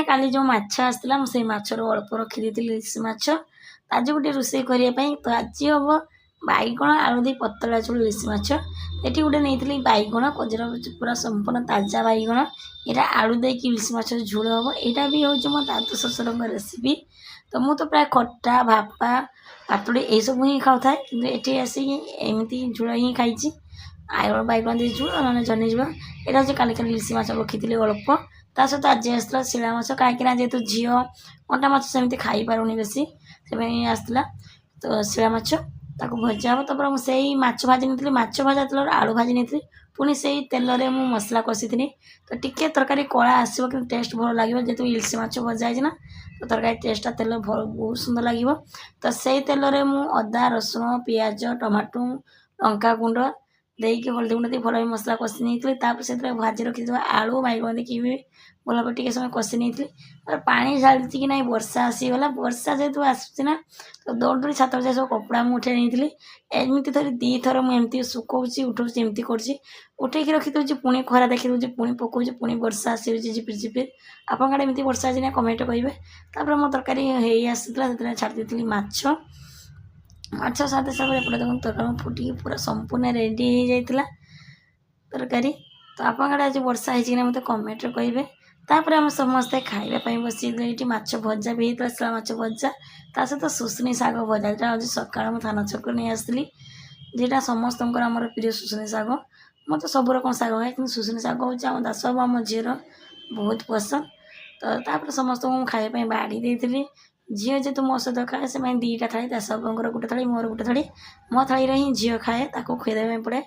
କାହିଁକିନା କାଲି ଯେଉଁ ମାଛ ଆସିଥିଲା, ମୁଁ ସେଇ ମାଛରୁ ଅଳ୍ପ ରଖିଦେଇଥିଲି ଇଲିଶି ମାଛ। ତ ଆଜି ଗୋଟେ ରୋଷେଇ କରିବା ପାଇଁ। ତ ଆଜି ହେବ ବାଇଗଣ ଆଳୁ ଦେଇ ପତଳା ଝୋଳ ଇଲିଶି ମାଛ। ଏଠି ଗୋଟେ ନେଇଥିଲି ବାଇଗଣ କଜର, ପୁରା ସମ୍ପୂର୍ଣ୍ଣ ତାଜା ବାଇଗଣ। ଏଇଟା ଆଳୁ ଦେଇକି ଇଲିଶି ମାଛର ଝୋଳ ହେବ। ଏଇଟା ବି ହେଉଛି ମୋ ଦାଦୁ ଶ୍ୱଶୁରଙ୍କ ରେସିପି। ତ ମୁଁ ତ ପ୍ରାୟ ଖଟା, ଭାପା, ପାତୁଡ଼ି ଏଇସବୁ ହିଁ ଖାଉଥାଏ, କିନ୍ତୁ ଏଠି ଆସିକି ଏମିତି ଝୋଳ ହିଁ ଖାଇଛି। ଆଳୁ ବାଇଗଣ ଦେଇ ଝୋଳ, ନହେଲେ ଜହ୍ନି ଝୋଳ। ଏଇଟା ହେଉଛି କାଲି କାଲି ଇଲିଶି ମାଛ ରଖିଥିଲି ଅଳ୍ପ। ତା ସହିତ ଆଜି ଆସିଥିଲା ଶିଳା ମାଛ, କାହିଁକିନା ଯେହେତୁ ଝିଅ କଣ୍ଟା ମାଛ ସେମିତି ଖାଇପାରୁନି ବେଶୀ, ସେଥିପାଇଁ ଆସିଥିଲା ତ ଶିଳା ମାଛ। ତାକୁ ଭଜା ହେବ। ତାପରେ ମୁଁ ସେଇ ମାଛ ଭାଜି ନେଇଥିଲି। ମାଛ ଭଜା ତେଲରେ ଆଳୁ ଭାଜି ନେଇଥିଲି। ପୁଣି ସେଇ ତେଲରେ ମୁଁ ମସଲା କଷିଥିଲି। ତ ଟିକେ ତରକାରୀ କଳା ଆସିବ, କିନ୍ତୁ ଟେଷ୍ଟ ଭଲ ଲାଗିବ। ଯେହେତୁ ଇଲିଶି ମାଛ ଭଜା ହେଇଛି ନା, ତ ତରକାରୀ ଟେଷ୍ଟଟା ତେଲ ବହୁତ ସୁନ୍ଦର ଲାଗିବ। ତ ସେଇ ତେଲରେ ମୁଁ ଅଦା, ରସୁଣ, ପିଆଜ, ଟମାଟୋ, ଲଙ୍କା ଗୁଣ୍ଡ ଦେଇକି, ହଳଦୀ ଗୁଣ୍ଡ ଦେଇ ଭଲ ଭାବେ ମସଲା କଷି ନେଇଥିଲି। ତାପରେ ସେଥିରେ ଭାଜି ରଖିଥିବା ଆଳୁ, ବାଇଗଣ ଦେଇକି ବି ଭଲ ଭାବେ ଟିକେ ସମୟ କଷି ନେଇଥିଲି। ତାପରେ ପାଣି ଢାଳିଛି କି ନାହିଁ, ବର୍ଷା ଆସିଗଲା। ବର୍ଷା ଯେହେତୁ ଆସୁଛି ନା, ତ ଦୌଡ଼ି ଦୌଡ଼ି ଛାତ ଯାଇ ସବୁ କପଡ଼ା ମୁଁ ଉଠେଇ ନେଇଥିଲି। ଏମିତି ଥରେ ଦୁଇଥର ମୁଁ ଏମିତି ଶୁଖଉଛି, ଉଠଉଛି, ଏମିତି କରୁଛି। ଉଠେଇକି ରଖିଦେଉଛି, ପୁଣି ଖରା ଦେଖିଦେଉଛି, ପୁଣି ପକାଉଛି, ପୁଣି ବର୍ଷା ଆସିଯାଉଛି ଝିପିରି ଝିପିରି। ଆପଣଙ୍କ ଆଡ଼େ ଏମିତି ବର୍ଷା ଅଛି ନା, କମେଣ୍ଟ କହିବେ। ତାପରେ ମୋ ତରକାରୀ ହେଇ ଆସିଥିଲା, ସେଥିରେ ଛାଡ଼ି ଦେଇଥିଲି ମାଛ। ମାଛ ସାଥେ ସାଙ୍ଗରେ ଏପଟେ ଦେଖନ୍ତୁ, ତରକାରୀ ଫୁଟିକି ପୁରା ସମ୍ପୂର୍ଣ୍ଣ ରେଡ଼ି ହେଇଯାଇଥିଲା ତରକାରୀ। ତ ଆପଣଙ୍କ ଆଡ଼େ ଆଜି ବର୍ଷା ହେଇଛି କି ନା, ମୋତେ କମେଣ୍ଟରେ କହିବେ। ତାପରେ ଆମେ ସମସ୍ତେ ଖାଇବା ପାଇଁ ବସିଥିଲେ। ଏଇଠି ମାଛ ଭଜା ବି ହେଇଥିଲା, ଶିଳା ମାଛ ଭଜା, ତା ସହିତ ସୁସୁନି ଶାଗ ଭଜା। ଏଇଟା ହେଉଛି ସକାଳେ ମୁଁ ଥାନା ଛକରୁ ନେଇ ଆସିଥିଲି, ଯେଟା ସମସ୍ତଙ୍କର ଆମର ପ୍ରିୟ ସୁସୁନି ଶାଗ। ମୁଁ ତ ସବୁ ରକମ ଶାଗ ଖାଏ, କିନ୍ତୁ ସୁସୁନି ଶାଗ ହେଉଛି ଆମ ଦାସବାବୁ, ଆମ ଝିଅର ବହୁତ ପସନ୍ଦ। ତ ତାପରେ ସମସ୍ତଙ୍କୁ ମୁଁ ଖାଇବା ପାଇଁ ବାଢ଼ି ଦେଇଥିଲି। ଝିଅ ଯେହେତୁ ମୋ ସହିତ ଖାଏ, ସେମାନେ ଦୁଇଟା ଥାଳି, ଦାସବାବୁଙ୍କର ଗୋଟେ ଥାଳି, ମୋର ଗୋଟେ ଥାଳି। ମୋ ଥାଳିରେ ହିଁ ଝିଅ ଖାଏ, ତାକୁ ଖୁଆଇ ଦେବା ପାଇଁ ପଡ଼େ।